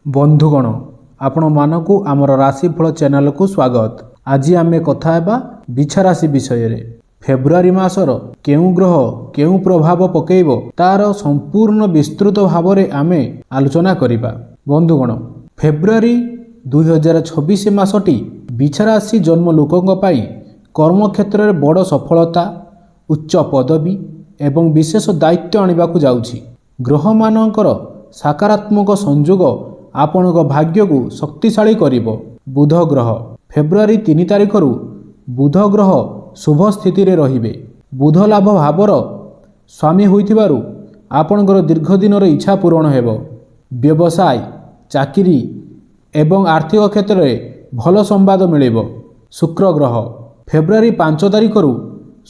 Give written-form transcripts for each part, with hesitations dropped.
ବନ୍ଧୁଗଣ, ଆପଣମାନଙ୍କୁ ଆମର ରାଶିଫଳ ଚ୍ୟାନେଲକୁ ସ୍ୱାଗତ। ଆଜି ଆମେ କଥା ହେବା ବିଛା ରାଶି ବିଷୟରେ। ଫେବୃଆରୀ ମାସର କେଉଁ ଗ୍ରହ କେଉଁ ପ୍ରଭାବ ପକାଇବ, ତାର ସମ୍ପୂର୍ଣ୍ଣ ବିସ୍ତୃତ ଭାବରେ ଆମେ ଆଲୋଚନା କରିବା। ବନ୍ଧୁଗଣ, ଫେବୃଆରୀ 2026 ମାସଟି ବିଛା ରାଶି ଜନ୍ମ ଲୋକଙ୍କ ପାଇଁ କର୍ମକ୍ଷେତ୍ରରେ ବଡ଼ ସଫଳତା, ଉଚ୍ଚ ପଦବୀ ଏବଂ ବିଶେଷ ଦାୟିତ୍ୱ ଆଣିବାକୁ ଯାଉଛି। ଗ୍ରହମାନଙ୍କର ସକାରାତ୍ମକ ସଂଯୋଗ ଆପଣଙ୍କ ଭାଗ୍ୟକୁ ଶକ୍ତିଶାଳୀ କରିବ। ବୁଧ ଗ୍ରହ, ଫେବୃଆରୀ 3 ତାରିଖରୁ ବୁଧ ଗ୍ରହ ଶୁଭ ସ୍ଥିତିରେ ରହିବେ। ବୁଧ ଲାଭ ଭାବର ସ୍ୱାମୀ ହୋଇଥିବାରୁ ଆପଣଙ୍କର ଦୀର୍ଘ ଦିନର ଇଚ୍ଛା ପୂରଣ ହେବ। ବ୍ୟବସାୟ, ଚାକିରି ଏବଂ ଆର୍ଥିକ କ୍ଷେତ୍ରରେ ଭଲ ସମ୍ବାଦ ମିଳିବ। ଶୁକ୍ର ଗ୍ରହ, ଫେବୃଆରୀ 5 ତାରିଖରୁ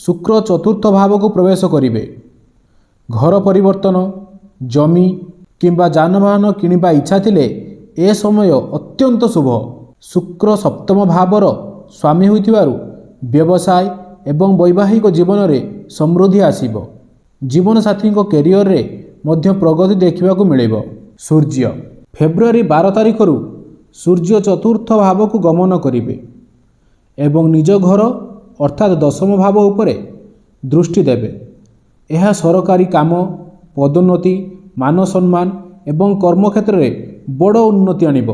ଶୁକ୍ର ଚତୁର୍ଥ ଭାବକୁ ପ୍ରବେଶ କରିବେ। ଘର ପରିବର୍ତ୍ତନ, ଜମି କିମ୍ବା ଯାନବାହନ କିଣିବା ଇଚ୍ଛା ଥିଲେ ଏ ସମୟ ଅତ୍ୟନ୍ତ ଶୁଭ। ଶୁକ୍ର ସପ୍ତମ ଭାବର ସ୍ୱାମୀ ହୋଇଥିବାରୁ ବ୍ୟବସାୟ ଏବଂ ବୈବାହିକ ଜୀବନରେ ସମୃଦ୍ଧି ଆସିବ। ଜୀବନସାଥୀଙ୍କ କ୍ୟାରିୟରରେ ମଧ୍ୟ ପ୍ରଗତି ଦେଖିବାକୁ ମିଳିବ। ସୂର୍ଯ୍ୟ, ଫେବୃଆରୀ 12 ତାରିଖରୁ ସୂର୍ଯ୍ୟ ଚତୁର୍ଥ ଭାବକୁ ଗମନ କରିବେ ଏବଂ ନିଜ ଘର ଅର୍ଥାତ୍ ଦଶମ ଭାବ ଉପରେ ଦୃଷ୍ଟି ଦେବେ। ଏହା ସରକାରୀ କାମ, ପଦୋନ୍ନତି, ମାନ ସମ୍ମାନ ଏବଂ କର୍ମକ୍ଷେତ୍ରରେ ବଡ଼ ଉନ୍ନତି ଆଣିବ।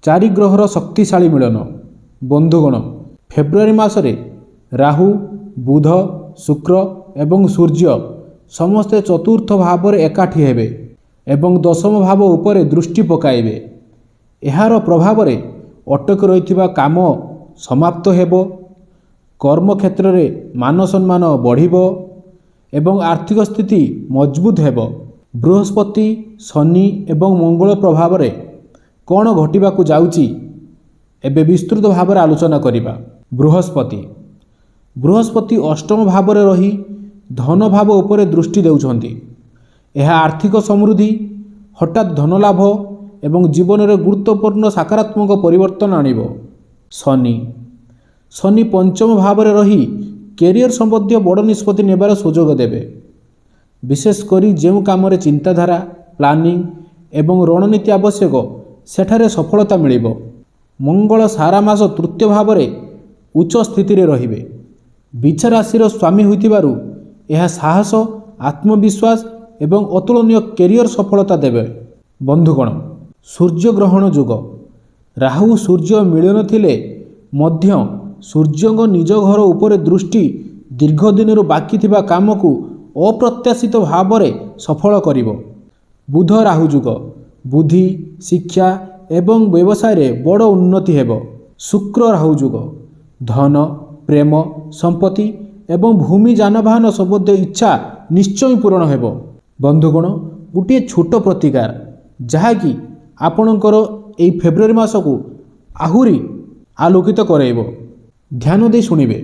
ଚାରି ଗ୍ରହର ଶକ୍ତିଶାଳୀ ମିଳନ। ବନ୍ଧୁଗଣ, ଫେବୃଆରୀ ମାସରେ ରାହୁ, ବୁଧ, ଶୁକ୍ର ଏବଂ ସୂର୍ଯ୍ୟ ସମସ୍ତେ ଚତୁର୍ଥ ଭାବରେ ଏକାଠି ହେବେ ଏବଂ ଦଶମ ଭାବ ଉପରେ ଦୃଷ୍ଟି ପକାଇବେ। ଏହାର ପ୍ରଭାବରେ ଅଟକି ରହିଥିବା କାମ ସମାପ୍ତ ହେବ, କର୍ମକ୍ଷେତ୍ରରେ ମାନ ସମ୍ମାନ ବଢ଼ିବ ଏବଂ ଆର୍ଥିକ ସ୍ଥିତି ମଜବୁତ ହେବ। ବୃହସ୍ପତି, ଶନି ଏବଂ ମଙ୍ଗଳ ପ୍ରଭାବରେ କ'ଣ ଘଟିବାକୁ ଯାଉଛି, ଏବେ ବିସ୍ତୃତ ଭାବରେ ଆଲୋଚନା କରିବା। ବୃହସ୍ପତି, ବୃହସ୍ପତି ଅଷ୍ଟମ ଭାବରେ ରହି ଧନ ଭାବ ଉପରେ ଦୃଷ୍ଟି ଦେଉଛନ୍ତି। ଏହା ଆର୍ଥିକ ସମୃଦ୍ଧି, ହଠାତ୍ ଧନଲାଭ ଏବଂ ଜୀବନରେ ଗୁରୁତ୍ୱପୂର୍ଣ୍ଣ ସକାରାତ୍ମକ ପରିବର୍ତ୍ତନ ଆଣିବ। ଶନି, ଶନି ପଞ୍ଚମ ଭାବରେ ରହି କ୍ୟାରିୟର ସମ୍ବନ୍ଧୀୟ ବଡ଼ ନିଷ୍ପତ୍ତି ନେବାର ସୁଯୋଗ ଦେବେ। ବିଶେଷ କରି ଯେଉଁ କାମରେ ଚିନ୍ତାଧାରା, ପ୍ଲାନିଂ ଏବଂ ରଣନୀତି ଆବଶ୍ୟକ, ସେଠାରେ ସଫଳତା ମିଳିବ। ମଙ୍ଗଳ ସାରା ମାସ ତୃତୀୟ ଭାବରେ ଉଚ୍ଚ ସ୍ଥିତିରେ ରହିବେ। ବିଛା ରାଶିର ସ୍ୱାମୀ ହୋଇଥିବାରୁ ଏହା ସାହସ, ଆତ୍ମବିଶ୍ୱାସ ଏବଂ ଅତୁଳନୀୟ କ୍ୟାରିୟର ସଫଳତା ଦେବେ। ବନ୍ଧୁଗଣ, ସୂର୍ଯ୍ୟଗ୍ରହଣ ଯୁଗ। ରାହୁ ସୂର୍ଯ୍ୟ ମିଳନ ଥିଲେ ମଧ୍ୟ ସୂର୍ଯ୍ୟଙ୍କ ନିଜ ଘର ଉପରେ ଦୃଷ୍ଟି ଦୀର୍ଘ ଦିନରୁ ବାକି ଥିବା କାମକୁ ଅପ୍ରତ୍ୟାଶିତ ଭାବରେ ସଫଳ କରିବ। ବୁଧ ରାହୁ ଯୁଗ, ବୁଦ୍ଧି, ଶିକ୍ଷା ଏବଂ ବ୍ୟବସାୟରେ ବଡ଼ ଉନ୍ନତି ହେବ। ଶୁକ୍ର ରାହୁ ଯୁଗ, ଧନ, ପ୍ରେମ, ସମ୍ପତ୍ତି ଏବଂ ଭୂମି ଯାନବାହନ ସମ୍ବନ୍ଧୀୟ ଇଚ୍ଛା ନିଶ୍ଚୟ ପୂରଣ ହେବ। ବନ୍ଧୁଗଣ, ଗୋଟିଏ ଛୋଟ ପ୍ରତିକାର ଯାହାକି ଆପଣଙ୍କର ଏଇ ଫେବୃଆରୀ ମାସକୁ ଆହୁରି ଆଲୋକିତ କରାଇବ, ଧ୍ୟାନ ଦେଇ ଶୁଣିବେ।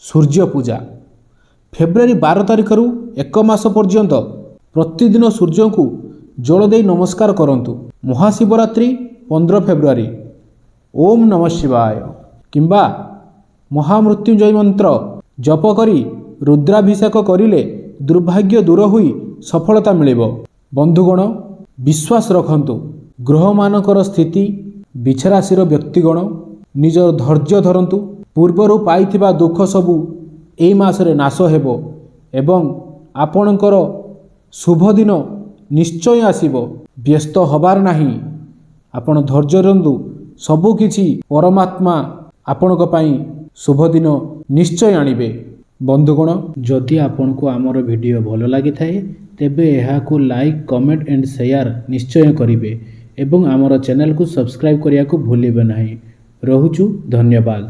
ସୂର୍ଯ୍ୟ ପୂଜା, ଫେବୃଆରୀ 12 ତାରିଖରୁ ଏକ ମାସ ପର୍ଯ୍ୟନ୍ତ ପ୍ରତିଦିନ ସୂର୍ଯ୍ୟଙ୍କୁ ଜଳ ଦେଇ ନମସ୍କାର କରନ୍ତୁ। ମହାଶିବରାତ୍ରି 15 ଫେବୃଆରୀ, ଓମ୍ ନମ ଶିବାୟ କିମ୍ବା ମହାମୃତ୍ୟୁଞ୍ଜୟ ମନ୍ତ୍ର ଜପ କରି ରୁଦ୍ରାଭିଷେକ କରିଲେ ଦୁର୍ଭାଗ୍ୟ ଦୂର ହୋଇ ସଫଳତା ମିଳିବ। ବନ୍ଧୁଗଣ, ବିଶ୍ୱାସ ରଖନ୍ତୁ, ଗ୍ରହମାନଙ୍କର ସ୍ଥିତି ବିଛାରାଶିର ବ୍ୟକ୍ତିଗଣ ନିଜର ଧୈର୍ଯ୍ୟ ଧରନ୍ତୁ। ପୂର୍ବରୁ ପାଇଥିବା ଦୁଃଖ ସବୁ ଏଇ ମାସରେ ନାଶ ହେବ ଏବଂ ଆପଣଙ୍କର ଶୁଭ ଦିନ ନିଶ୍ଚୟ ଆସିବ। ବ୍ୟସ୍ତ ହେବାର ନାହିଁ, ଆପଣ ଧୈର୍ଯ୍ୟ ରହନ୍ତୁ। ସବୁକିଛି ପରମାତ୍ମା ଆପଣଙ୍କ ପାଇଁ ଶୁଭ ଦିନ ନିଶ୍ଚୟ ଆଣିବେ। ବନ୍ଧୁଗଣ, ଯଦି ଆପଣଙ୍କୁ ଆମର ଭିଡ଼ିଓ ଭଲ ଲାଗିଥାଏ, ତେବେ ଏହାକୁ ଲାଇକ୍, କମେଣ୍ଟ ଆଣ୍ଡ ସେୟାର ନିଶ୍ଚୟ କରିବେ ଏବଂ ଆମର ଚ୍ୟାନେଲକୁ ସବସ୍କ୍ରାଇବ୍ କରିବାକୁ ଭୁଲିବେ ନାହିଁ। ରହୁଛୁ, ଧନ୍ୟବାଦ।